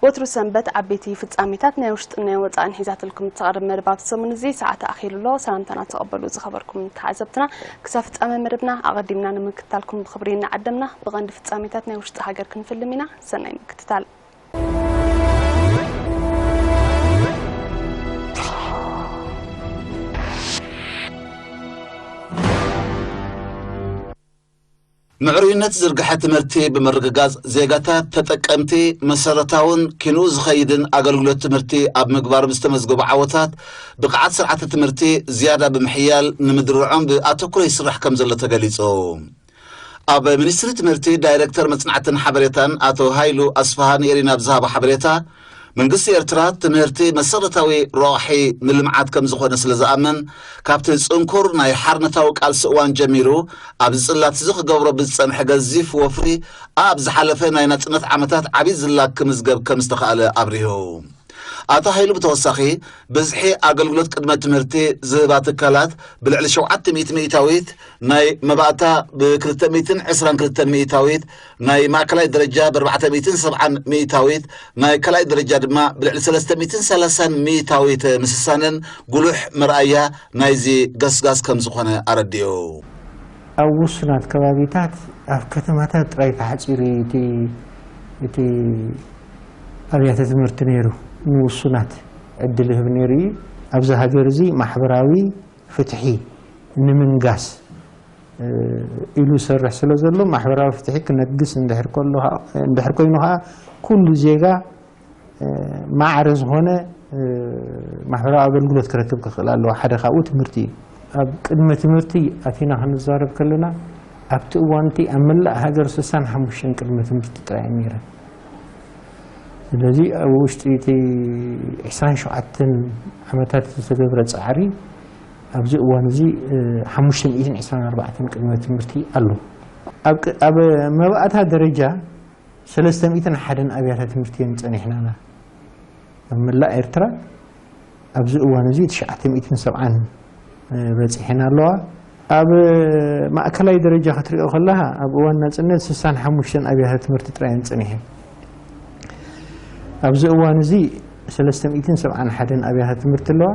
ወትሩ ሰንበት ዓበይቲ ፍጻሜታት ናይ ውሽጥን ናይ ወጻእን ሒዛትልኩም እትቐርብ መደብ ኣብ ሰሙን እዚ ሰዓት ኣኺሉ ኣሎ። ሰላምታና ተቐበሉ ዝኸበርኩም ተዓዘብትና። ክሳብ ፍጻሜ መደብና ኣቐዲምና ንምክትታልኩም ብኽብሪ እናዓደምና፣ ብቐንዲ ፍጻሜታት ናይ ውሽጢ ሃገር ክንፍልም ኢና። ሰናይ ምክትታል። ምዕሩይነት ዝርግሐ ትምህርቲ ብምርግጋጽ፣ ዜጋታት ተጠቀምቲ መሰረታውን ኪንኡ ዝኸይድን ኣገልግሎት ትምህርቲ ኣብ ምግባር ብዝተመዝገቡ ዓወታት፣ ብቕዓት ስርዓተ ትምህርቲ ዝያዳ ብምሕያል ንምድርዖም ብኣተኩሮ ይስራሕ ከም ዘሎ ተገሊጹ። ኣብ ሚኒስትሪ ትምህርቲ ዳይሬክተር መጽናዕትን ሓበሬታን ኣቶ ሃይሉ ኣስፍሃ ንኤሪና ብዝሃቦ ሓበሬታ፣ መንግስቲ ኤርትራ ትምህርቲ መሰረታዊ ረቑሒ ንልምዓት ከም ዝኾነ ስለ ዝኣምን፣ ካብቲ ጽንኩር ናይ ሓርነታዊ ቃልሲ እዋን ጀሚሩ ኣብዚ ጽላት እዚ ክገብሮ ብዝጸንሐ ገዚፍ ወፍሪ፣ ኣብ ዝሓለፈ ናይ ናጽነት ዓመታት ዓቢ ዝላ ክምዝገብ ከም ዝተኻእለ ኣብሪሁ። ኣቶ ሃይሉ ብተወሳኺ፣ ብዝሒ ኣገልግሎት ቅድመ ትምህርቲ ዝህባ ትካላት ብልዕሊ ሸውዓተ ሚእቲ ሚእታዊት፣ ናይ መባእታ ብ222 ሚእታዊት፣ ናይ ማእከላይ ደረጃ ብ470 ሚእታዊት፣ ናይ ካልኣይ ደረጃ ድማ ብልዕሊ 330 ሚእታዊት ምስሳነን ጉሉሕ መርኣያ ናይዚ ገስጋስ ከም ዝኾነ ኣረዲኡ። ኣብ ውሱናት ከባቢታት፣ ኣብ ከተማታት ጥራይ ተሓጺሩ እዩ እቲ፣ እቲ ኣብያተ ትምህርቲ ነይሩ። ንውሱናት ዕድል ይህብ ነይሩ እዩ። ኣብዚ ሃገር እዚ ማሕበራዊ ፍትሒ ንምንጋስ፣ እ፣ ኢሉ ዝሰርሕ ስለ ዘሎ፣ ማሕበራዊ ፍትሒ ክነግስ እንድሕር ከሎ፣ እንድሕር ኮይኑ ኸዓ፣ ኩሉ ዜጋ፣ እ፣ ማዕረ ዝኾነ፣ እ፣ ማሕበራዊ ኣገልግሎት ክረክብ ክኽእል ኣለዎ። ሓደ ካብኡ ትምህርቲ እዩ። ኣብ ቅድመ ትምህርቲ ኣቲና ክንዛረብ ከለና፣ ኣብቲ እዋን እቲ ኣብ መላእ ሃገር ስሳን ሓሙሽተን ቅድመ ትምህርቲ ጥራይ እየን ነይረን። ስለዚ ኣብ ውሽጢ እቲ ዕስራን ሸውዓተን ዓመታት ዝተገብረ ጻዕሪ፣ ኣብዚ እዋን እዚ፣ እ፣ ሓሙሽተ ሚእትን ዕስራን ኣርባዕተን ቅድመ ትምህርቲ ኣሎ። ኣብ ቅ-፣ ኣብ መባእታ ደረጃ ሰለስተ ሚእትን ሓደን ኣብያተ ትምህርቲ እየን ጸኒሕናና። ኣብ መላእ ኤርትራ ኣብዚ እዋን እዚ ትሽዓተ ሚእትን ሰብዓን በጺሐን ኣለዋ። ኣብ ማእከላይ ደረጃ ክትሪኦ ከለኻ፣ ኣብ እዋን ናጽነት ስሳን ሓሙሽተን ኣብያተ ትምህርቲ ጥራይ እየን ጸኒሐን። ኣብዚ እዋን እዚ ሰለስተ ሚእትን ሰብዓን ሓደን ኣብያተ ትምህርቲ ኣለዋ።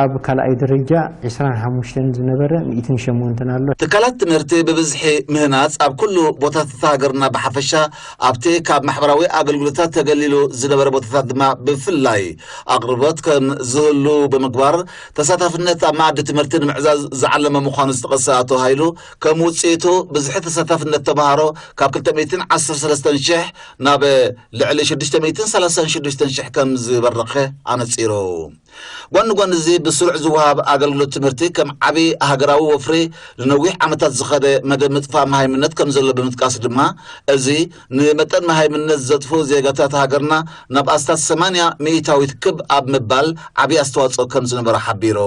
ኣብ ካልኣይ ደረጃ ዕስራን ሓሙሽተን ዝነበረ ሚእትን ሸሞንተን ኣሎ። ትካላት ትምህርቲ ብብዝሒ ምህናጽ፣ ኣብ ኩሉ ቦታታት ሃገርና ብሓፈሻ፣ ኣብቲ ካብ ማሕበራዊ ኣገልግሎታት ተገሊሉ ዝነበረ ቦታታት ድማ ብፍላይ ኣቕርቦት ከም ዝህሉ ብምግባር፣ ተሳታፍነት ኣብ መኣዲ ትምህርቲ ንምዕዛዝ ዝዓለመ ምዃኑ ዝጠቐሰ ኣቶ ሃይሉ፣ ከም ውጽኢቱ ብዝሒ ተሳታፍነት ተምሃሮ ካብ ክልተ ሚእትን ዓሰርተ ሰለስተን ሽሕ ናብ ልዕሊ ሽዱሽተ ሚእትን ሰላሳን ሽዱሽተን ሽሕ ከም ዝበረኸ ኣነጺሩ። ጎኒ ጎኒ እዚ ብስሩዕ ዝወሃብ ኣገልግሎት ትምህርቲ ከም ዓቢ ሃገራዊ ወፍሪ ንነዊሕ ዓመታት ዝኸደ መደብ ምጥፋእ መሃይምነት ከም ዘሎ ብምጥቃስ ድማ፣ እዚ ንመጠን መሃይምነት ዘጥፍኡ ዜጋታት ሃገርና ናብ ኣስታት ሰማንያ ሚእታዊት ክብ ኣብ ምባል ዓቢ ኣስተዋጽኦ ከም ዝነበሮ ሓቢሩ።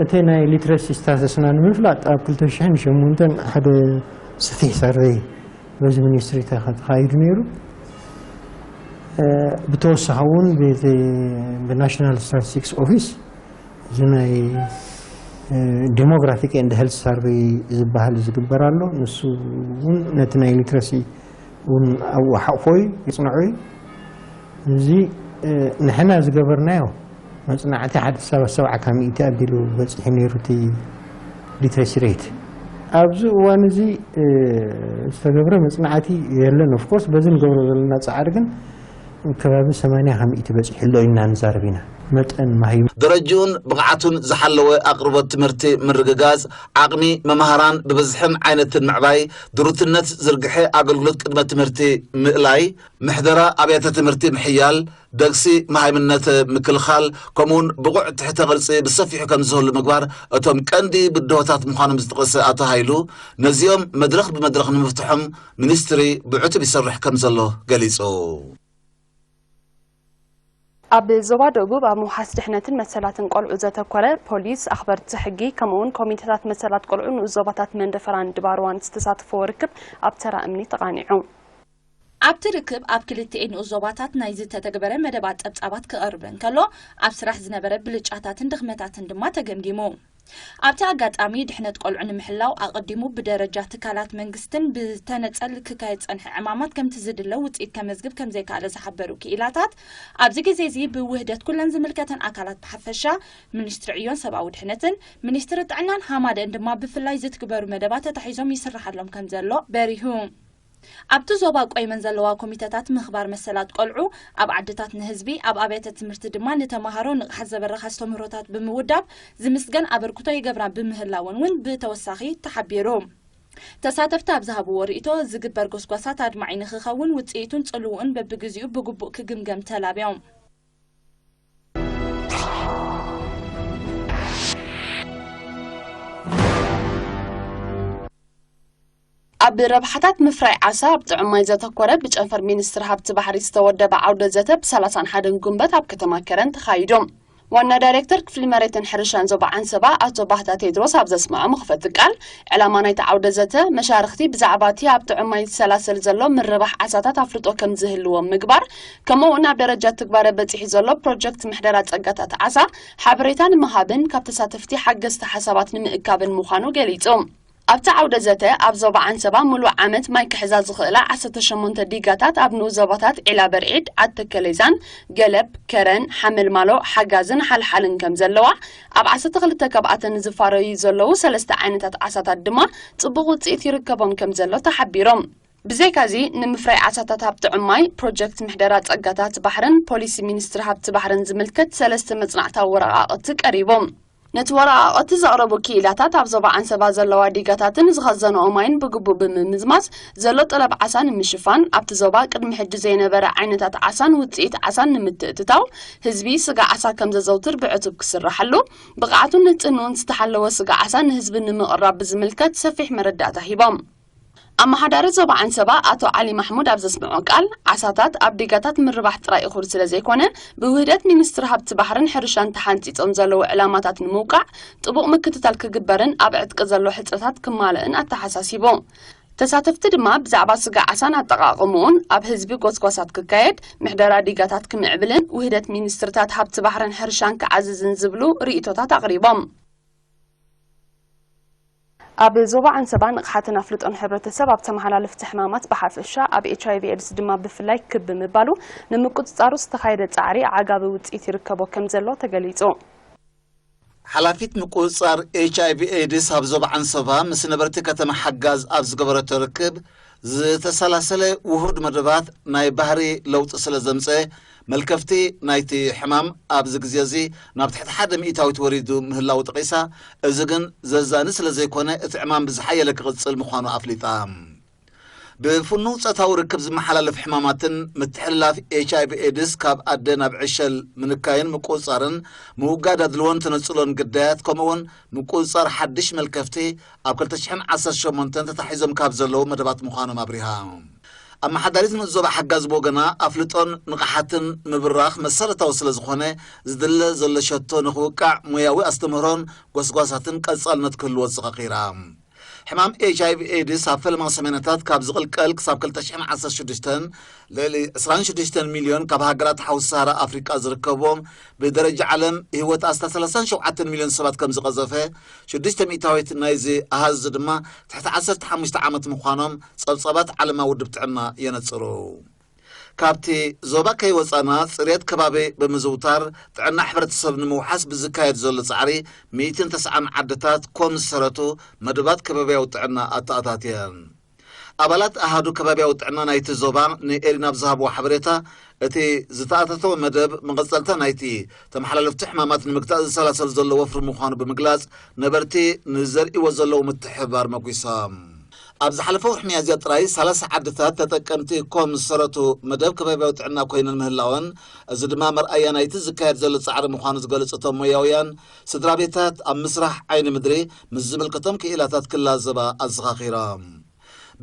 እቲ ናይ ሊትረሲ ስታተስና ንምፍላጥ ኣብ ክልተ ሽሕን ሸሞንተን ሓደ ሰፊሕ ሰርቨይ በዚ ሚኒስትሪ ተኸ-፣ ተኻይዱ ነይሩ። እ፣ ብተወሳኺ እውን ብቲ፣ ብናሽናል ስታቲስቲክስ ኦፊስ እዚ ናይ፣ እ፣ ዴሞግራፊክ ኤንድ ሄልት ሳርቨይ ዝበሃል ዝግበር ኣሎ። ንሱ እውን ነቲ ናይ ሊትረሲ እውን ኣብኡ ሓቑፎ እዩ፣ ይጽንዖ እዩ። እዚ፣ እ፣ ንሕና ዝገበርናዮ መጽናዕቲ ሓደ ሰባ፣ ሰብዓ ካብ ሚእቲ ኣቢሉ በጺሑ ነይሩ እቲ ሊትረሲ ሬት። ኣብዚ እዋን እዚ፣ እ፣ ዝተገብረ መጽናዕቲ የለን። ኦፍኮርስ በዚ ንገብሮ ዘለና ጻዕሪ ግን ከባቢ ሰማንያ ካብ ሚእቲ በጺሑ ኣሎ ኢልና ንዛረብ ኢና። መጠን ማሂም ደረጅኡን ብቕዓቱን ዝሓለወ ኣቕርቦት ትምህርቲ ምርግጋጽ፣ ዓቕሚ መማህራን ብብዝሕን ዓይነትን ምዕባይ፣ ድሩትነት ዝርግሐ ኣገልግሎት ቅድመ ትምህርቲ ምእላይ፣ ምሕደራ ኣብያተ ትምህርቲ ምሕያል፣ ደግሲ መሃይምነት ምክልኻል፣ ከምኡውን ብቑዕ ትሕተ ቅርጺ ብሰፊሑ ከም ዝህሉ ምግባር እቶም ቀንዲ ብድሆታት ምዃኖም ዝጠቐሰ ኣቶ ሃይሉ፣ ነዚኦም መድረኽ ብመድረኽ ንምፍትሖም ሚኒስትሪ ብዕቱብ ይሰርሕ ከም ዘሎ ገሊጹ። ኣብ ዞባ ደቡብ ኣብ ምውሓስ ድሕነትን መሰላትን ቆልዑ ዘተኮረ፣ ፖሊስ፣ ኣኽበርቲ ሕጊ፣ ከምኡውን ኮሚቴታት መሰላት ቆልዑ ንኡስ ዞባታት መንደፈራን ድባርዋን ዝተሳተፍዎ ርክብ ኣብ ተራ እምኒ ተቓኒዑ። ኣብቲ ርክብ ኣብ ክልቲኤን ንኡስ ዞባታት ናይ ዝተተግበረ መደባት ጸብጻባት ክቐርብ እንከሎ፣ ኣብ ስራሕ ዝነበረ ብልጫታትን ድኽመታትን ድማ ተገምጊሙ። ኣብቲ ኣጋጣሚ ድሕነት ቆልዑ ንምሕላው ኣቐዲሙ ብደረጃ ትካላት መንግስትን ብተነጸል ክካየድ ጸንሐ ዕማማት ከምቲ ዝድለ ውጽኢት ከመዝግብ ከምዘይከኣለ ዝሓበሩ ክኢላታት፣ ኣብዚ ግዜ እዚ ብውህደት ኩለን ዝምልከተን ኣካላት ብሓፈሻ፣ ሚኒስትሪ ዕዮን ሰብኣዊ ድሕነትን፣ ሚኒስትሪ ጥዕናን ሃማደን ድማ ብፍላይ ዝትግበሩ መደባት ተታሒዞም ይስርሓሎም ከምዘሎ በሪሁ። ኣብቲ ዞባ ቆይመን ዘለዋ ኮሚተታት ምኽባር መሰላት ቆልዑ ኣብ ዓድታት ንህዝቢ፣ ኣብ ኣብያተ ትምህርቲ ድማ ንተማሃሮ ንቕሓት ዘበረኻ ኣስተምህሮታት ብምውዳብ ዝምስገን ኣበርክቶ ይገብራ ብምህላወን እውን ብተወሳኺ ተሓቢሩ። ተሳተፍቲ ኣብ ዝሃብዎ ርእይቶ፣ ዝግበር ጎስጓሳት ኣድማዒ ንኽኸውን ውጽኢቱን ጽልውኡን በብግዜኡ ብግቡእ ክግምገም ተላብዮም። ኣብ ረብሓታት ምፍራይ ዓሳ ኣብ ጥዑም ማይ ዘተኮረ ብጨንፈር ሚኒስትሪ ሃብቲ ባሕሪ ዝተወደበ ዓውደ ዘተ ብ ሰላሳን ሓደን ጉንበት ኣብ ከተማ ከረን ተኻይዱ። ዋና ዳይሬክተር ክፍሊ መሬትን ሕርሻን ዞባ ዓንሰባ ኣቶ ባህታ ቴድሮስ ኣብ ዘስምዖ መኽፈቲ ቃል፣ ዕላማ ናይቲ ዓውደ ዘተ መሻርኽቲ ብዛዕባ እቲ ኣብ ጥዑም ማይ ዝሰላሰል ዘሎ ምርባሕ ዓሳታት ኣፍልጦ ከም ዝህልዎም ምግባር፣ ከምኡ እውን ኣብ ደረጃ ትግባረ በፂሑ ዘሎ ፕሮጀክት ምሕደራ ፀጋታት ዓሳ ሓበሬታ ንምሃብን ካብ ተሳተፍቲ ሓገዝቲ ሓሳባት ንምእካብን ምዃኑ ገሊጹ። ኣብቲ ዓውደ ዘተ ኣብ ዞባ ዓንሰባ ምሉእ ዓመት ማይ ክሕዛ ዝኽእላ ዓሰርተ ሸሞንተ ዲጋታት ኣብ ንኡስ ዞባታት ዒላ በርዒድ፣ ዓዲ ተከሌዛን፣ ገለብ፣ ከረን፣ ሓመልማሎ፣ ሓጋዝን ሓልሓልን ከም ዘለዋ፣ ኣብ ዓሰርተ ክልተ ካብኣተን ዝፋረዩ ዘለዉ ሰለስተ ዓይነታት ዓሳታት ድማ ጽቡቕ ውጽኢት ይርከቦም ከም ዘሎ ተሓቢሮም። ብዘይካዚ ንምፍራይ ዓሳታት ኣብ ጥዑም ማይ፣ ፕሮጀክት ምሕደራ ጸጋታት ባሕርን ፖሊሲ ሚኒስትሪ ሃብቲ ባሕርን ዝምልከት ሰለስተ መጽናዕታዊ ወረቓቕቲ ቀሪቦም። ነቲ ወረቓቕቲ ዘቕረቡ ክኢላታት ኣብ ዞባ ዓንሰባ ዘለዋ ዲጋታትን ዝኸዘንኦ ማይን ብግቡእ ብምምዝማዝ ዘሎ ጠለብ ዓሳ ንምሽፋን፣ ኣብቲ ዞባ ቅድሚ ሕጂ ዘይነበረ ዓይነታት ዓሳን ውጽኢት ዓሳን ንምትእትታው፣ ህዝቢ ስጋ ዓሳ ከም ዘዘውትር ብዕቱብ ክስራሓሉ፣ ብቕዓቱን ንጽህንኡን ዝተሓለወ ስጋ ዓሳ ንህዝቢ ንምቕራብ ብዝምልከት ሰፊሕ መረዳእታ ሂቦም። ኣመሓዳሪ ዞባ ዓንሰባ ኣቶ ዓሊ ማሕሙድ ኣብ ዘስምዖ ቃል፣ ዓሳታት ኣብ ዲጋታት ምርባሕ ጥራይ እኹል ስለ ዘይኮነ፣ ብውህደት ሚኒስትሪ ሃብቲ ባሕርን ሕርሻን ተሓንጺጾም ዘለዉ ዕላማታት ንምውቃዕ ጥቡቕ ምክትታል ክግበርን ኣብ ዕጥቂ ዘሎ ሕጽረታት ክማልእን ኣተሓሳሲቡ። ተሳተፍቲ ድማ ብዛዕባ ስጋ ዓሳን ኣጠቓቕምኡን ኣብ ህዝቢ ጎስጓሳት ክካየድ፣ ምሕደራ ዲጋታት ክምዕብልን ውህደት ሚኒስትርታት ሃብቲ ባሕርን ሕርሻን ክዓዝዝን ዝብሉ ርእይቶታት ኣቕሪቦም። ኣብ ዞባ ዓንሰባ ንቕሓትን ኣፍልጦን ሕብረተሰብ ኣብ ተመሓላለፍቲ ሕማማት ብሓፈሻ ኣብ ኤች ኣይ ቪ ኤድስ ድማ ብፍላይ ክብ ብምባሉ ንምቁጽጻሩ ዝተኻየደ ጻዕሪ ዓጋቢ ውጽኢት ይርከቦ ከም ዘሎ ተገሊጹ። ሓላፊት ምቁጽጻር ኤች ኣይ ቪ ኤድስ ኣብ ዞባ ዓንሰባ ምስ ነበርቲ ከተማ ሓጋዝ ኣብ ዝገበረቶ ርክብ፣ ዝተሰላሰለ ውሁድ መደባት ናይ ባህሪ ለውጢ ስለ ዘምጸ፣ መልከፍቲ ናይቲ ሕማም ኣብዚ ግዜ እዚ ናብ ትሕቲ ሓደ ሚእታዊት ወሪዱ ምህላዉ ጠቒሳ፣ እዚ ግን ዘዛኒ ስለ ዘይኮነ፣ እቲ ዕማም ብዝሓየለ ክቕጽል ምዃኑ ኣፍሊጣ። ብፍኑው ጾታዊ ርክብ ዝመሓላለፍ ሕማማትን ምትሕልላፍ ኤች ኣይ ቪ ኤድስ ካብ ኣደ ናብ ዕሸል ምንካይን ምቁጽጻርን ምውጋድ ኣድልዎን ተነጽሎን ግዳያት፣ ከምኡ'ውን ምቁጽጻር ሓድሽ መልከፍቲ ኣብ ክልተ ሽሕን ዓሰርተ ሸሞንተን ተታሒዞም ካብ ዘለዉ መደባት ምዃኖም ኣብሪሃ። ኣመሓዳሪት ንኡስ ዞባ ሓጋዝ ብወገና፣ ኣፍልጦን ንቕሓትን ምብራኽ መሰረታዊ ስለ ዝኾነ፣ ዝድለ ዘሎ ሸቶ ንኽውቃዕ ሞያዊ ኣስተምህሮን ጎስጓሳትን ቀጻልነት ክህልዎ ኣዘኻኺራ። ሕማም ኤች ኣይ ቪ ኤድስ ኣብ ፈለማ ሰሜናታት ካብ ዝቕልቀል ክሳብ ክልተ ሽሕን ዓሰርተ ሽዱሽተን ልዕሊ ዕስራን ሽዱሽተን ሚልዮን ካብ ሃገራት ሓውሲ ሰሃራ ኣፍሪቃ ዝርከብዎም ብደረጃ ዓለም ህይወት ኣስታት ሰላሳን ሸውዓተን ሚልዮን ሰባት ከም ዝቐዘፈ፣ ሽዱሽተ ሚእታዊት ናይዚ ኣሃዝ ድማ ትሕቲ ዓሰርተ ሓሙሽተ ዓመት ምዃኖም ጸብጻባት ዓለማዊ ውድብ ጥዕና የነጽሩ። ካብቲ ዞባ ከይወጻና ጽሬት ከባቢ ብምዝውታር ጥዕና ሕብረተሰብ ንምውሓስ ብዝካየድ ዘሎ ጻዕሪ ሚእትን ተስዓን ዓድታት ኮም ዝሰረቱ መደባት ከባብያዊ ጥዕና ኣተኣታትየን። ኣባላት ኣሃዱ ከባብያዊ ጥዕና ናይቲ ዞባ ንኤሪና ኣብ ዝሃብዎ ሓበሬታ፣ እቲ ዝተኣታተወ መደብ መቐጸልታ ናይቲ ተመሓላለፍቲ ሕማማት ንምግታእ ዝሰላሰል ዘሎ ወፍሪ ምዃኑ ብምግላጽ፣ ነበርቲ ንዘርእይዎ ዘለዉ ምትሕብባር መጒሶም። ኣብ ዝሓለፈ ወርሒ ሚያዝያ ጥራይ ሰላሳ ዓድታት ተጠቀምቲ ኮም ዝሰረቱ መደብ ከባብያዊ ጥዕና ኮይነን ምህላወን፣ እዚ ድማ መርኣያ ናይቲ ዝካየድ ዘሎ ጻዕሪ ምዃኑ ዝገለጹ እቶም ሞያውያን፣ ስድራ ቤታት ኣብ ምስራሕ ዓይኒ ምድሪ ምስ ዝምልከቶም ክኢላታት ክላዘባ ኣዘኻኺሮም።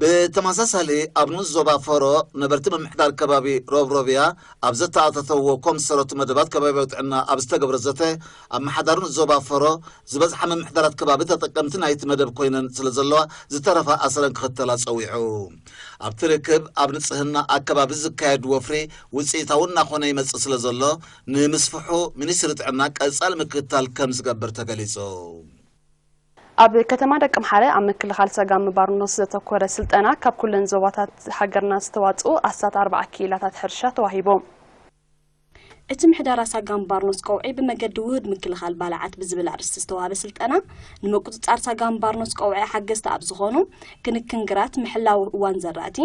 ብተመሳሳሊ፣ ኣብ ንኡስ ዞባ ፈሮ ነበርቲ ምምሕዳር ከባቢ ሮብሮብያ ኣብ ዘተኣታተውዎ ኮም ዝሰረቱ መደባት ከባብያዊ ጥዕና ኣብ ዝተገብረ ዘተ፣ ኣመሓዳሪ ንኡስ ዞባ ፈሮ ዝበዝሓ ምምሕዳራት ከባቢ ተጠቀምቲ ናይቲ መደብ ኮይነን ስለ ዘለዋ፣ ዝተረፋ ኣሰረን ክኽተላ ጸዊዑ። ኣብቲ ርክብ፣ ኣብ ንጽህና ኣከባቢ ዝካየድ ወፍሪ ውጽኢታዊ እናኾነ ይመጽእ ስለ ዘሎ፣ ንምስፍሑ ሚኒስትሪ ጥዕና ቀጻሊ ምክትታል ከም ዝገብር ተገሊጹ። ኣብ ከተማ ደቀምሓረ ኣብ ምክልኻል ሰጋም ባርኖስ ዘተኮረ ስልጠና ካብ ኩለን ዞባታት ሃገርና ዝተዋፅኡ ኣስታት ኣርባዓ ክኢላታት ሕርሻ ተዋሂቦም። እቲ ምሕደራ ሳጋም ባርኖስ ቀውዒ ብመገዲ ውህድ ምክልኻል ባልዓት ብዝብል ኣርእስቲ ዝተዋህበ ስልጠና፣ ንምቁፅፃር ሳጋም ባርኖስ ቀውዒ ሓገዝቲ ኣብ ዝኾኑ ክንክን ግራት፣ ምሕላው እዋን ዘራእቲ፣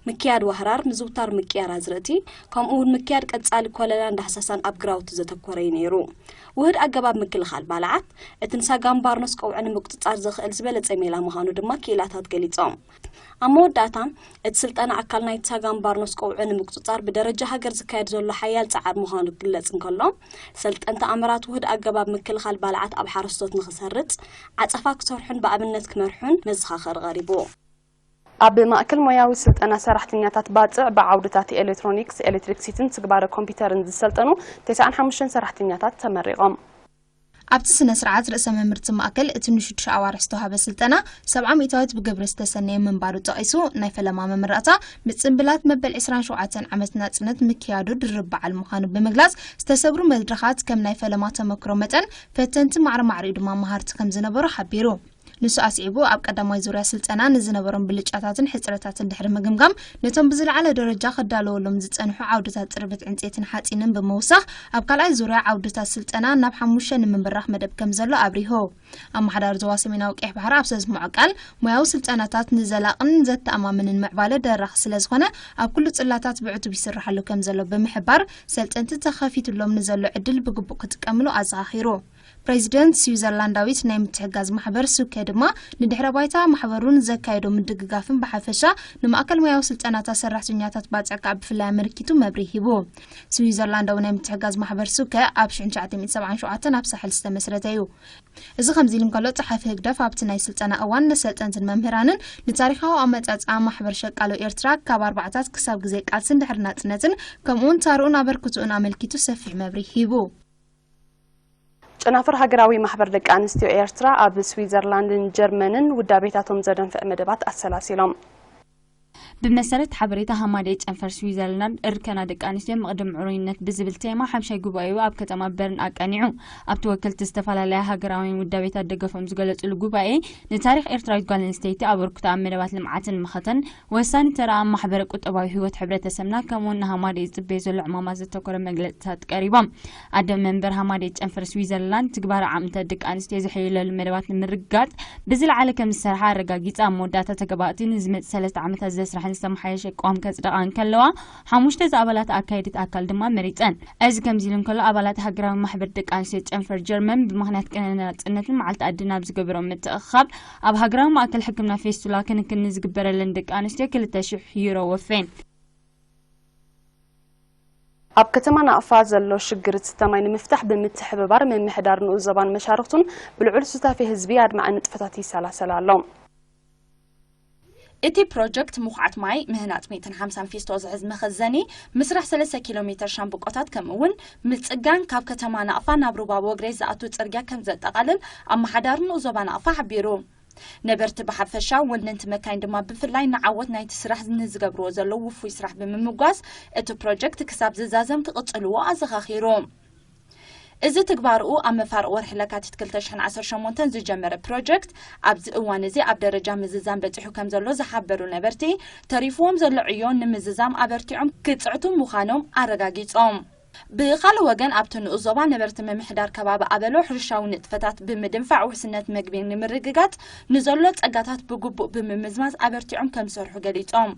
ምክያድ ዋህራር፣ ምዝውታር ምቅያር ኣዝርእቲ፣ ከምኡ እውን ምክያድ ቀፃሊ ኮለላን ዳህሳሳን ኣብ ግራውቲ ዘተኮረ እዩ ነይሩ። ውህድ ኣገባብ ምክልኻል ባልዓት፣ እቲ ንሳጋም ባርኖስ ቀውዒ ንምቁፅፃር ዘኽእል ዝበለፀ ሜላ ምዃኑ ድማ ክኢላታት ገሊፆም። ኣብ መወዳእታ፣ እቲ ስልጠና ኣካል ናይቲ ሳጋም ባርኖስ ቀውዒ ንምቁፅፃር ብደረጃ ሃገር ዝካየድ ዘሎ ሓያል ፃዕሪ ምዃኑ ክግለፅ እንከሎ፣ ሰልጠንቲ ኣምራት ውህድ ኣገባብ ምክልኻል ባልዓት ኣብ ሓረስቶት ንኽሰርፅ ዓፀፋ ክሰርሑን ብኣብነት ክመርሑን መዘኻኸሪ ቀሪቡ። ኣብ ማእከል ሞያዊ ስልጠና ሰራሕተኛታት ባጽዕ ብዓውድታት ኤሌክትሮኒክስ፣ ኤሌክትሪክሲቲን ትግባረ ኮምፒውተርን ዝሰልጠኑ ተስዓን ሓሙሽተን ሰራሕተኛታት ተመሪቖም። ኣብቲ ስነ ስርዓት፣ ርእሰ መምህርቲ ማእከል እቲ ንሽዱሽተ ኣዋርሕ ዝተዋህበ ስልጠና ሰብዓ ሚእታዊት ብግብሪ ዝተሰነየ ምንባሩ ጠቒሱ፣ ናይ ፈለማ መመረቕታ፣ ምጽንብላት መበል ዕስራን ሸውዓተን ዓመት ናጽነት ምክያዱ ድርብ በዓል ምዃኑ ብምግላጽ፣ ዝተሰግሩ መድረኻት ከም ናይ ፈለማ ተመክሮ መጠን፣ ፈተንቲ ማዕረ ማዕሪኡ ድማ መሃርቲ ከም ዝነበሩ ሓቢሩ። ንሱ ኣስዒቡ፣ ኣብ ቀዳማይ ዙርያ ስልጠና ንዝነበሮም ብልጫታትን ሕጽረታትን ድሕሪ ምግምጋም፣ ነቶም ብዝለዓለ ደረጃ ክዳለወሎም ዝጸንሑ ዓውድታት ጽርበት ዕንጸይትን ሓጺንን ብምውሳኽ፣ ኣብ ካልኣይ ዙርያ ዓውድታት ስልጠና ናብ ሓሙሽተ ንምብራኽ መደብ ከም ዘሎ ኣብሪሁ። ኣመሓዳሪ ዞባ ሰሜናዊ ቀይሕ ባሕሪ ኣብ ዘስምዖ ቃል፣ ሞያዊ ስልጠናታት ንዘላቕን ዘተኣማምንን ምዕባለ ደራኺ ስለ ዝኾነ፣ ኣብ ኩሉ ጽላታት ብዕቱብ ይስርሓሉ ከም ዘሎ ብምሕባር፣ ሰልጠንቲ ተኸፊቱሎም ንዘሎ ዕድል ብግቡእ ክጥቀምሉ ኣዘኻኺሩ። ፕሬዚደንት ስዊዘርላንዳዊት ናይ ምትሕጋዝ ማሕበር ሱከ ድማ፣ ንድሕረ ባይታ ማሕበሩን ዘካየዶ ምድግጋፍን ብሓፈሻ ንማእከል ሞያዊ ስልጠናታት ሰራሕተኛታት ባጽዕ ከኣ ብፍላይ ኣመልኪቱ መብርሂ ሂቡ። ስዊዘርላንዳዊ ናይ ምትሕጋዝ ማሕበር ሱከ ኣብ ሽሕን ትሽዓተ ሚእትን ሰብዓን ሸውዓተን ኣብ ሳሕል ዝተመስረተ እዩ። እዚ ከምዚ ኢሉ እንከሎ፣ ጸሓፊ ህግደፍ ኣብቲ ናይ ስልጠና እዋን ንሰልጠንትን መምህራንን ንታሪኻዊ ኣመጻጽኣ ማሕበር ሸቃሎ ኤርትራ ካብ ኣርባዓታት ክሳብ ግዜ ቃልስን ድሕሪ ናጽነትን፣ ከምኡውን ታርኡን ኣበርክትኡን ኣመልኪቱ ሰፊሕ መብርሂ ሂቡ። ጨናፍር ሃገራዊ ማሕበር ደቂ ኣንስትዮ ኤርትራ ኣብ ስዊዘርላንድን ጀርመንን ውዳቤታቶም ዘደንፍዕ መደባት ኣሰላሲሎም። ብመሰረት ሓበሬታ ሃማደይ ጨንፈር ስዊዘርላንድ፣ እርከና ደቂ ኣንስትዮ መቕድም ዕሩይነት ብዝብል ቴማ ሓምሻይ ጉባኤኡ ኣብ ከተማ በርን ኣቃኒዑ። ኣብቲ ወከልቲ ዝተፈላለያ ሃገራውያን ውዳቤታት ደገፎም ዝገለጹሉ ጉባኤ፣ ንታሪኽ ኤርትራዊት ጓል ኣንስተይቲ፣ ኣበርክቶ ኣብ መደባት ልምዓትን መኸተን፣ ወሳኒ ተራ ኣብ ማሕበረ ቁጠባዊ ህይወት ሕብረተሰብና፣ ከምኡውን ንሃማደይ ዝጽበዮ ዘሎ ዕማማት ዘተኮረ መግለጽታት ቀሪቦም። ኣደ መንበር ሃማደይ ጨንፈር ስዊዘርላንድ፣ ትግባረ ዓቕምታት ደቂ ኣንስትዮ ዘሐይለሉ መደባት ንምርግጋጽ ብዝለዓለ ከም ዝሰርሓ ኣረጋጊጻ፣ ኣብ መወዳእታ ተጋባእቲ ንዝመጽእ ሰለስተ ዓመታት ዘስራሕን ዝተመሓየሸ ቅዋም ከጽድቓ እንከለዋ፣ ሓሙሽተ ዝኣባላት ኣካየዲት ኣካል ድማ መሪጸን። እዚ ከምዚ ኢሉ እንከሎ፣ ኣባላት ሃገራዊ ማሕበር ደቂ ኣንስትዮ ጨንፈር ጀርመን ብምኽንያት ቅነ ናጽነትን መዓልቲ ኣድን ኣብ ዝገበሮ ምትእኽኻብ፣ ኣብ ሃገራዊ ማእከል ሕክምና ፌስቱላ ክንክን ንዝግበረለን ደቂ ኣንስትዮ ክልተ ሽሕ ዩሮ ወፈየን። ኣብ ከተማ ናቕፋ ዘሎ ሽግር ዝስተ ማይ ንምፍታሕ ብምትሕብባር ምምሕዳር ንኡስ ዞባን መሻርኽቱን ብልዑል ሱታፌ ህዝቢ ኣድማዒ ንጥፈታት ይሰላሰል ኣሎ። እቲ ፕሮጀክት ምኹዓት ማይ፣ ምህናጽ ሚእትን ሓምሳን ፊስቶ ዝሕዝ መኸዘኒ፣ ምስራሕ ሰለስተ ኪሎ ሜተር ሻምብቆታት፣ ከምኡ እውን ምጽጋን ካብ ከተማ ናቕፋ ናብ ሩባ ወግሬ ዝኣቱ ጽርግያ ከም ዘጠቓልል ኣመሓዳሪ ንኡስ ዞባ ናቕፋ ሓቢሩ። ነበርቲ ብሓፈሻ፣ ወነንቲ መካይን ድማ ብፍላይ ንዓወት ናይቲ ስራሕ ንዝገብርዎ ዘለዉ ውፉይ ስራሕ ብምምጓስ፣ እቲ ፕሮጀክት ክሳብ ዝዛዘም ክቕጽልዎ ኣዘኻኺሩ። እዚ ትግባርኡ ኣብ መፋርቕ ወርሒ ለካቲት ክልተ ሽሕን ዓሰርተ ሸሞንተን ዝጀመረ ፕሮጀክት፣ ኣብዚ እዋን እዚ ኣብ ደረጃ ምዝዛም በጺሑ ከም ዘሎ ዝሓበሩ ነበርቲ፣ ተሪፍዎም ዘሎ ዕዮ ንምዝዛም ኣበርቲዖም ክጽዕቱ ምዃኖም ኣረጋጊጾም። ብኻልእ ወገን፣ ኣብቲ ንኡስ ዞባ ነበርቲ ምምሕዳር ከባቢ ኣበሎ፣ ሕርሻዊ ንጥፈታት ብምድንፋዕ ውሕስነት መግቢ ንምርግጋጽ ንዘሎ ጸጋታት ብግቡእ ብምምዝማዝ ኣበርቲዖም ከም ዝሰርሑ ገሊጾም።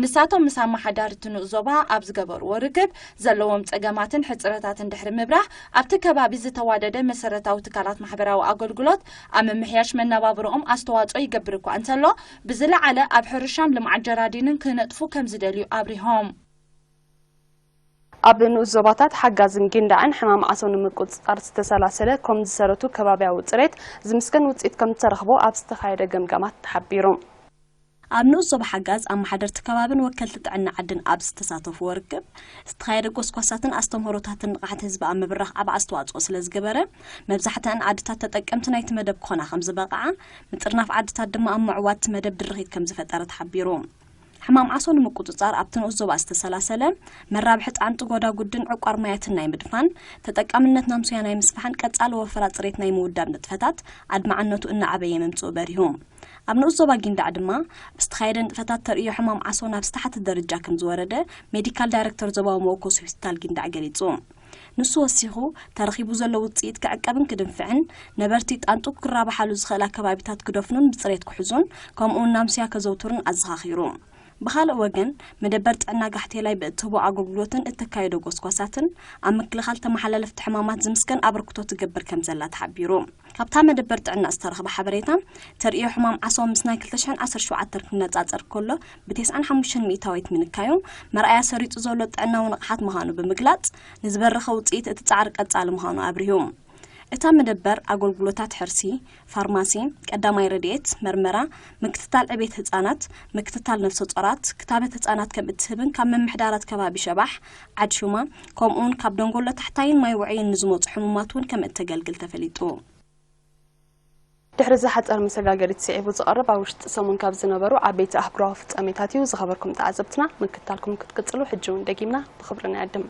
ንሳቶም ምስ ኣመሓዳሪ እቲ ንኡስ ዞባ ኣብ ዝገበርዎ ርክብ፣ ዘለዎም ጸገማትን ሕጽረታትን ድሕሪ ምብራህ፣ ኣብቲ ከባቢ ዝተዋደደ መሰረታዊ ትካላት ማሕበራዊ ኣገልግሎት ኣብ ምምሕያሽ መነባብሮኦም ኣስተዋጽኦ ይገብር እኳ እንተሎ፣ ብዝለዓለ ኣብ ሕርሻን ልምዓት ጀራዲንን ክነጥፉ ከም ዝደልዩ ኣብሪሆም። ኣብ ንኡስ ዞባታት ሓጋዝን ጊንዳዕን ሕማም ዓሶ ንምቁጽጻር ዝተሰላሰለ ኮም ዝሰረቱ ከባብያዊ ጽሬት ዝምስገን ውጽኢት ከም ዝተረኽቦ ኣብ ዝተኻየደ ገምጋማት ተሓቢሩ። ኣብ ንኡስ ዞባ ሓጋዝ ኣመሓደርቲ ከባብን ወከልቲ ጥዕና ዓድን ኣብ ዝተሳተፍዎ ርክብ፣ ዝተኻየደ ጎስጓሳትን ኣስተምህሮታትን ንቕሓት ህዝቢ ኣብ ምብራኽ ዓቢ ኣስተዋጽኦ ስለ ዝገበረ፣ መብዛሕትኣን ዓድታት ተጠቀምቲ ናይቲ መደብ ክኾና ከም ዝበቕዓ፣ ምጥርናፍ ዓድታት ድማ ኣብ ምዕዋት እቲ መደብ ድርኺት ከም ዝፈጠረ ተሓቢሩ። ሕማም ዓሶ ንምቁጽጻር ኣብቲ ንኡስ ዞባ ዝተሰላሰለ መራብሒ ጣንጡ ጎዳጉድን ዕቋር ማያትን ናይ ምድፋን፣ ተጠቃምነት ናምሱያ ናይ ምስፋሕን ቀጻሊ ወፈራ ጽሬት ናይ ምውዳብ ንጥፈታት ኣድማዕነቱ እናዓበየ ምምጽኡ በሪሁ። ኣብ ንኡስ ዞባ ጊንዳዕ ድማ ብዝተኻየደ ንጥፈታት ተርእዮ ሕማም ዓሶ ናብ ዝተሓተ ደረጃ ከም ዝወረደ ሜዲካል ዳይሬክተር ዞባዊ መወኮሲ ሆስፒታል ጊንዳዕ ገሊጹ። ንሱ ወሲኹ፣ ተረኺቡ ዘሎ ውጽኢት ክዕቀብን ክድንፍዕን፣ ነበርቲ ጣንጡ ክራብሓሉ ዝኽእላ ከባቢታት ክደፍኑን ብጽሬት ክሕዙን፣ ከምኡውን ናምስያ ከዘውትሩን ኣዘኻኺሩ። ብኻልእ ወገን፣ መደበር ጥዕና ጋሕቴላይ ብእትህቦ ኣገልግሎትን እተካየዶ ጎስጓሳትን ኣብ ምክልኻል ተመሓላለፍቲ ሕማማት ዝምስገን ኣበርክቶ ትገብር ከም ዘላ ተሓቢሩ። ካብታ መደበር ጥዕና ዝተረኽበ ሓበሬታ፣ ተርእዮ ሕማም ዓሶ ምስ ናይ ክልተ ሽሕን ዓሰርተ ሸውዓተን ክነጻጸር ከሎ ብ ተስዓን ሓሙሽተን ሚእታዊት ምንካዩ፣ መርኣያ ሰሪጹ ዘሎ ጥዕናዊ ንቕሓት ምዃኑ ብምግላጽ፣ ንዝበረኸ ውጽኢት እቲ ጻዕሪ ቀጻሊ ምዃኑ ኣብሪሁ። እታ መደበር ኣገልግሎታት ሕርሲ፣ ፋርማሲ፣ ቀዳማይ ረድኤት፣ መርመራ፣ ምክትታል ዕቤት ህጻናት፣ ምክትታል ነፍሰ ጾራት፣ ክታበት ህጻናት ከም እትህብን ካብ ምምሕዳራት ከባቢ ሸባሕ፣ ዓድ ሹማ፣ ከምኡውን ካብ ደንጎሎ ታሕታይን ማይ ውዕይን ንዝመጹ ሕሙማት እውን ከም እተገልግል ተፈሊጡ። ድሕሪ እዚ ሓጻር መሰጋገሪት ስዒቡ ዝቐርብ ኣብ ውሽጢ ሰሙን ካብ ዝነበሩ ዓበይቲ ኣህጉራዊ ፍጻሜታት እዩ። ዝኸበርኩም ተዓዘብትና፣ ምክትታልኩም ክትቅጽሉ ሕጂ እውን ደጊምና ብኽብሪ ንዕድም።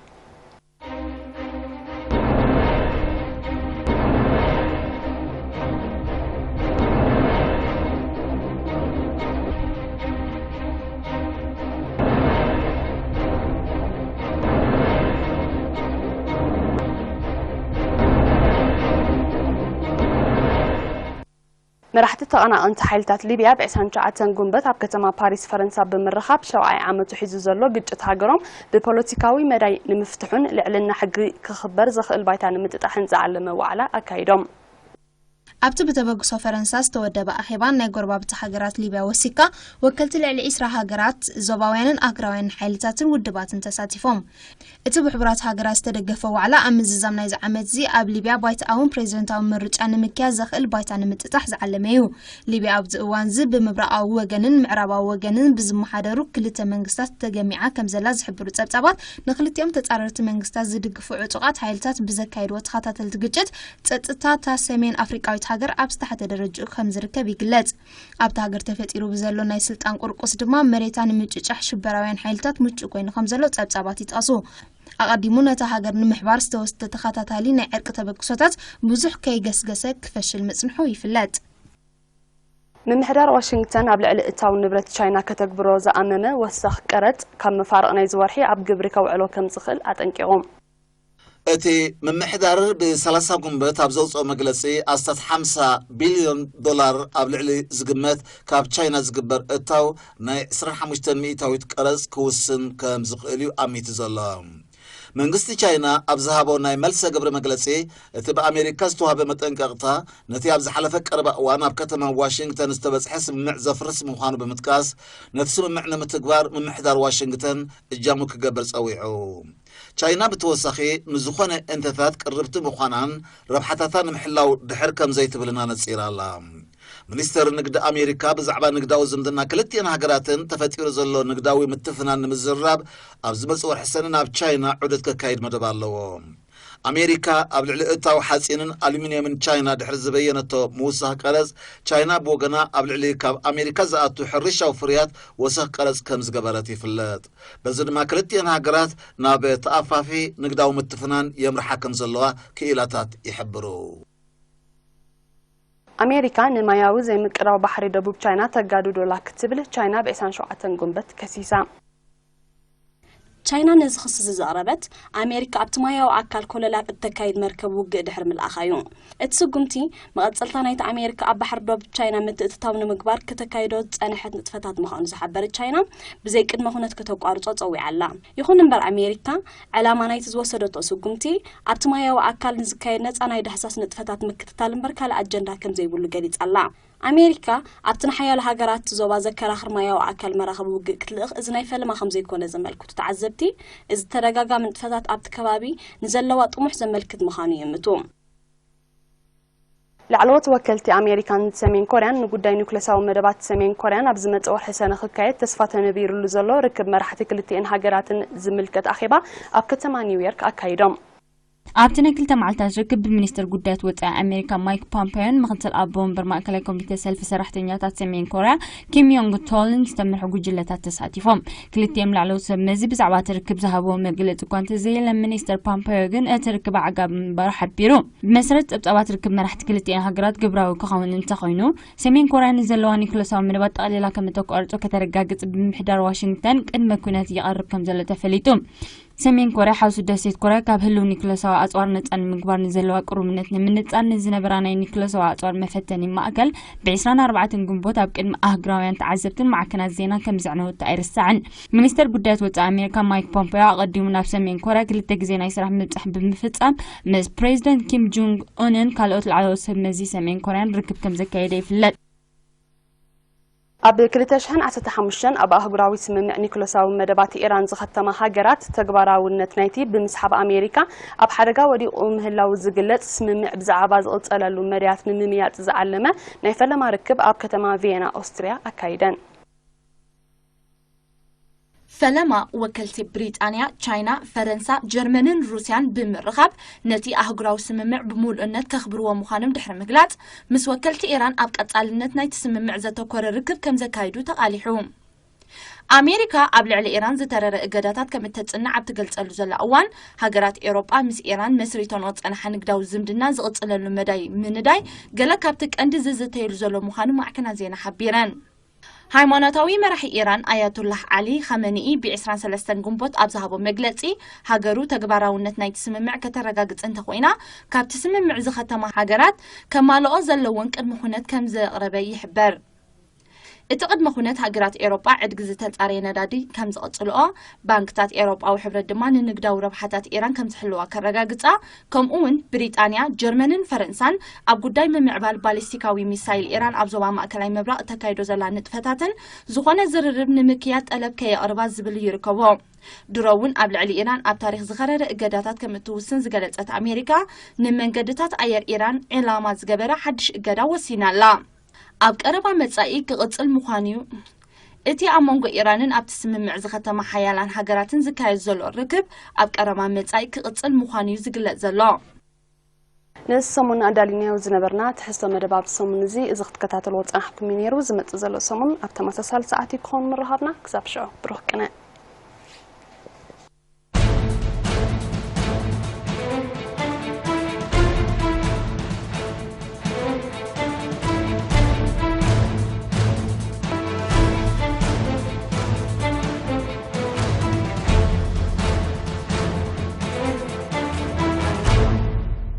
መራሕቲ ተቐናቐንቲ ሓይልታት ሊብያ ብ ዕስራን ትሽዓተን ጉንበት ኣብ ከተማ ፓሪስ ፈረንሳ ብምርኻብ ሸውዓይ ዓመቱ ሒዙ ዘሎ ግጭት ሃገሮም ብፖለቲካዊ መዳይ ንምፍትሑን ልዕልና ሕጊ ክኽበር ዘኽእል ባይታ ንምጥጣሕን ዝዓለመ ዋዕላ ኣካይዶም። ኣብቲ ብተበግሶ ፈረንሳ ዝተወደበ ኣኼባ ናይ ጎረባብቲ ሃገራት ሊብያ ወሲካ ወከልቲ ልዕሊ ዒስራ ሃገራት ዞባውያንን ኣህጉራውያንን ሓይልታትን ውድባትን ተሳቲፎም። እቲ ብሕቡራት ሃገራት ዝተደገፈ ዋዕላ ኣብ ምዝዛም ናይዚ ዓመት እዚ ኣብ ሊብያ ባይትኣውን ፕሬዚደንታዊ ምርጫ ንምክያድ ዘኽእል ባይታ ንምጥጣሕ ዝዓለመ እዩ። ሊብያ ኣብዚ እዋን እዚ ብምብራቓዊ ወገንን ምዕራባዊ ወገንን ብዝመሓደሩ ክልተ መንግስታት ተገሚዓ ከም ዘላ ዝሕብሩ ጸብጻባት ንክልቲኦም ተጻረርቲ መንግስታት ዝድግፉ ዕጡቓት ሓይልታት ብዘካየድዎ ተኸታተልቲ ግጭት ጸጥታ እታ ሰሜን ኣፍሪቃዊት ሃገር ኣብ ዝተሓተ ደረጃኡ ከም ዝርከብ ይግለጽ። ኣብታ ሃገር ተፈጢሩ ብዘሎ ናይ ስልጣን ቁርቁስ ድማ መሬታ ንምጭጫሕ ሽበራውያን ሓይልታት ምቹእ ኮይኑ ከም ዘሎ ጸብጻባት ይጠቕሱ። ኣቐዲሙ ነታ ሃገር ንምሕባር ዝተወስደ ተኸታታሊ ናይ ዕርቂ ተበግሶታት ብዙሕ ከይገስገሰ ክፈሽል ምጽንሑ ይፍለጥ። ምምሕዳር ዋሽንግተን ኣብ ልዕሊ እታው ንብረት ቻይና ከተግብሮ ዝኣመመ ወሰኽ ቀረጽ ካብ መፋርቕ ናይዚ ወርሒ ኣብ ግብሪ ከውዕሎ ከም ዝኽእል ኣጠንቂቑ። እቲ ምምሕዳር ብ ሰላሳ ጉንበት ኣብ ዘውፅኦ መግለፂ፣ ኣስታት ሓምሳ ቢልዮን ዶላር ኣብ ልዕሊ ዝግመት ካብ ቻይና ዝግበር እታው ናይ ዕስራን ሓሙሽተን ሚእታዊት ቀረፅ ክውስን ከም ዝኽእል እዩ ኣሚቱ ዘሎ። መንግስቲ ቻይና ኣብ ዝሃቦ ናይ መልሰ ግብሪ መግለፂ፣ እቲ ብኣሜሪካ ዝተዋህበ መጠንቀቕታ ነቲ ኣብ ዝሓለፈ ቀረባ እዋን ኣብ ከተማ ዋሽንግተን ዝተበፅሐ ስምምዕ ዘፍርስ ምዃኑ ብምጥቃስ፣ ነቲ ስምምዕ ንምትግባር ምምሕዳር ዋሽንግተን እጃሙ ክገብር ፀዊዑ። ቻይና ብተወሳኺ ንዝኾነ እንተታት ቅርብቲ ምዃናን ረብሓታታ ንምሕላው ድሕር ከም ዘይትብልን ኣነጺራ ኣላ። ሚኒስተር ንግዲ ኣሜሪካ ብዛዕባ ንግዳዊ ዝምድና ክልቲኤን ሃገራትን ተፈጢሩ ዘሎ ንግዳዊ ምትፍናን ንምዝርራብ ኣብ ዝመጽእ ወርሒ ሰነ ናብ ቻይና ዑደት ከካይድ መደብ ኣለዎ። ኣሜሪካ ኣብ ልዕሊ እታው ሓጺንን ኣሉሚንየምን ቻይና ድሕሪ ዝበየነቶ ምውሳኽ ቀረጽ፣ ቻይና ብወገና ኣብ ልዕሊ ካብ ኣሜሪካ ዝኣቱ ሕርሻዊ ፍርያት ወሰኽ ቀረጽ ከም ዝገበረት ይፍለጥ። በዚ ድማ ክልቲኤን ሃገራት ናብ ተኣፋፊ ንግዳዊ ምትፍናን የምርሓ ከም ዘለዋ ክኢላታት ይሕብሩ። ኣሜሪካ ንማያዊ ዘይምቅዳው ባሕሪ ደቡብ ቻይና ተጋድዶላ ክትብል ቻይና ብ ዕስራን ሸውዓተን ጉንበት ከሲሳ። ቻይና ነዚ ክሲ እዚ ዘቕረበት፣ ኣሜሪካ ኣብቲ ማያዊ ኣካል ኮለላ እተካይድ መርከብ ውግእ ድሕሪ ምልኣኻ እዩ። እቲ ስጉምቲ፣ መቐጸልታ ናይቲ ኣሜሪካ ኣብ ባሕሪ ዶብ ቻይና ምትእትታው ንምግባር ከተካይዶ ዝጸንሐት ንጥፈታት ምዃኑ ዝሓበረት ቻይና፣ ብዘይ ቅድመ ኩነት ከተቋርጾ ጸዊዓ ኣላ። ይኹን እምበር ኣሜሪካ፣ ዕላማ ናይቲ ዝወሰደቶ ስጉምቲ፣ ኣብቲ ማያዊ ኣካል ንዝካየድ ነጻ ናይ ዳህሳስ ንጥፈታት ምክትታል እምበር ካልእ ኣጀንዳ ከም ዘይብሉ ገሊጻ ኣላ። ኣሜሪካ፣ ኣብቲ ንሓያሎ ሃገራት እቲ ዞባ ዘከራኽር ማያዊ ኣካል መራኽብ ውግእ ክትልእኽ እዚ ናይ ፈለማ ከም ዘይኮነ ዘመልክቱ ተዓዘብቲ፣ እዚ ተደጋጋሚ ንጥፈታት ኣብቲ ከባቢ ንዘለዋ ጥሙሕ ዘመልክት ምዃኑ ይእምቱ። ላዕለዎት ወከልቲ ኣሜሪካን ሰሜን ኮርያን ንጉዳይ ኒውክለሳዊ መደባት ሰሜን ኮርያን ኣብ ዝመጽእ ወርሒ ሰነ ክካየድ ተስፋ ተነቢሩሉ ዘሎ ርክብ መራሕቲ ክልቲኤን ሃገራትን ዝምልከት ኣኼባ ኣብ ከተማ ኒውዮርክ ኣካይዶም። ኣብቲ ናይ ክልተ መዓልታት ርክብ ብሚኒስትር ጉዳያት ወጻኢ ኣሜሪካ ማይክ ፖምፔዮን ምክትል ኣቦ ወንበር ማእከላይ ኮሚቴ ሰልፊ ሰራሕተኛታት ሰሜን ኮርያ ኪም ዮንግ ቶልን ዝተመርሑ ጉጅለታት ተሳቲፎም። ክልቲኦም ላዕለዎት ሰብ መዚ ብዛዕባ እቲ ርክብ ዝሃብዎ መግለጺ እኳ እንተዘየለ፣ ሚኒስተር ፖምፔዮ ግን እቲ ርክብ ኣዕጋቢ ምንባሩ ሓቢሩ። ብመሰረት ጸብጻባት ርክብ መራሕቲ ክልቲኤን ሃገራት ግብራዊ ክኸውን እንተኾይኑ፣ ሰሜን ኮርያ ንዘለዋ ኒኩለሳዊ መደባት ጠቕሊላ ከም እተቋርጾ ከተረጋግጽ ብምምሕዳር ዋሽንግተን ቅድመ ኩነት ይቐርብ ከም ዘሎ ተፈሊጡ። ሰሜን ኮርያ ሓውሲ ደሴት ኮርያ ካብ ህልው ኒኩለሳዊ ኣጽዋር ነጻ ንምግባር ንዘለዋ ቅሩብነት ንምንጻር ንዝነበራ ናይ ኒኩለሳዊ ኣጽዋር መፈተኒ ማእከል ብ ዕስራን ኣርባዕተን ግንቦት ኣብ ቅድሚ ኣህጉራውያን ተዓዘብትን ማዕከናት ዜና ከም ዘዕነወቶ ኣይርሳዕን። ሚኒስተር ጉዳያት ወጻኢ ኣሜሪካ ማይክ ፖምፔዮ ኣቐዲሙ ናብ ሰሜን ኮርያ ክልተ ግዜ ናይ ስራሕ ምብጻሕ ብምፍጻም ምስ ፕሬዚደንት ኪም ጆንግ ኡንን ካልኦት ላዕለዎት ሰብ መዚ ሰሜን ኮርያን ርክብ ከም ዘካየደ ይፍለጥ። ኣብ ክልተ ሽሕን ዓሰርተ ሓሙሽተን ኣብ ኣህጉራዊ ስምምዕ ኒኩለሳዊ መደባት ኢራን ዝኸተማ ሃገራት ተግባራውነት ናይቲ ብምስሓብ ኣሜሪካ ኣብ ሓደጋ ወዲቑ ምህላው ዝግለጽ ስምምዕ ብዛዕባ ዝቕጸለሉ መዳያት ንምምያጥ ዝዓለመ ናይ ፈለማ ርክብ ኣብ ከተማ ቪየና ኦስትርያ ኣካይደን። ፈለማ ወከልቲ ብሪጣንያ፣ ቻይና፣ ፈረንሳ፣ ጀርመንን ሩስያን ብምርኻብ ነቲ ኣህጉራዊ ስምምዕ ብምሉእነት ከኽብርዎ ምዃኖም ድሕሪ ምግላጽ፣ ምስ ወከልቲ ኢራን ኣብ ቀጻልነት ናይቲ ስምምዕ ዘተኮረ ርክብ ከም ዘካይዱ ተቓሊሑ። ኣሜሪካ ኣብ ልዕሊ ኢራን ዝተረረ እገዳታት ከም እተጽንዕ ኣብ ትገልጸሉ ዘላ እዋን፣ ሃገራት ኤውሮጳ ምስ ኢራን መስሪተንኦ ዝጸንሓ ንግዳዊ ዝምድና ዝቕጽለሉ መዳይ ምንዳይ ገለ ካብቲ ቀንዲ ዝዝተየሉ ዘሎ ምዃኑ ማዕከናት ዜና ሓቢረን። ሃይማኖታዊ መራሒ ኢራን ኣያቱላህ ዓሊ ኻመኒኢ ብ ዕስራን ሰለስተን ግንቦት ኣብ ዝሃቦ መግለጺ፣ ሃገሩ ተግባራውነት ናይቲ ስምምዕ ከተረጋግጽ እንተኾይና፣ ካብቲ ስምምዕ ዝኸተማ ሃገራት ከማልኦ ዘለወን ቅድመ ኩነት ከም ዘቕረበ ይሕበር። እቲ ቅድመ ኩነት ሃገራት ኤውሮጳ ዕድጊ ዝተጻረየ ነዳዲ ከም ዝቕጽልኦ፣ ባንክታት ኤውሮጳዊ ሕብረት ድማ ንንግዳዊ ረብሓታት ኢራን ከም ዝሕልዋ ከረጋግጻ፣ ከምኡ እውን ብሪጣንያ፣ ጀርመንን ፈረንሳን ኣብ ጉዳይ ምምዕባል ባሊስቲካዊ ሚሳይል ኢራን ኣብ ዞባ ማእከላይ ምብራቕ እተካይዶ ዘላ ንጥፈታትን ዝኾነ ዝርርብ ንምክያድ ጠለብ ከየቕርባ ዝብል ይርከቦ። ድሮ እውን ኣብ ልዕሊ ኢራን ኣብ ታሪኽ ዝኸረረ እገዳታት ከም እትውስን ዝገለጸት ኣሜሪካ፣ ንመንገድታት ኣየር ኢራን ዒላማ ዝገበረ ሓድሽ እገዳ ወሲና ኣላ። ኣብ ቀረባ መጻኢ ክቕጽል ምዃኑ'ዩ። እቲ ኣብ መንጎ ኢራንን ኣብቲ ስምምዕ ዝኸተማ ሓያላን ሃገራትን ዝካየድ ዘሎ ርክብ ኣብ ቀረባ መጻኢ ክቕጽል ምዃኑ'ዩ ዝግለጽ ዘሎ። ነዚ ሰሙን ኣዳሊናዮ ዝነበርና ትሕዝቶ መደብ ኣብዚ ሰሙን እዚ እዚ ክትከታተልዎ ዝጸናሕኩም እዩ ነይሩ። ዝመጽእ ዘሎ ሰሙን ኣብ ተመሳሳሊ ሰዓት እዩ ክኸውን ምርኻብና። ክሳብ ሽዑ ብሩኽ ቅነ።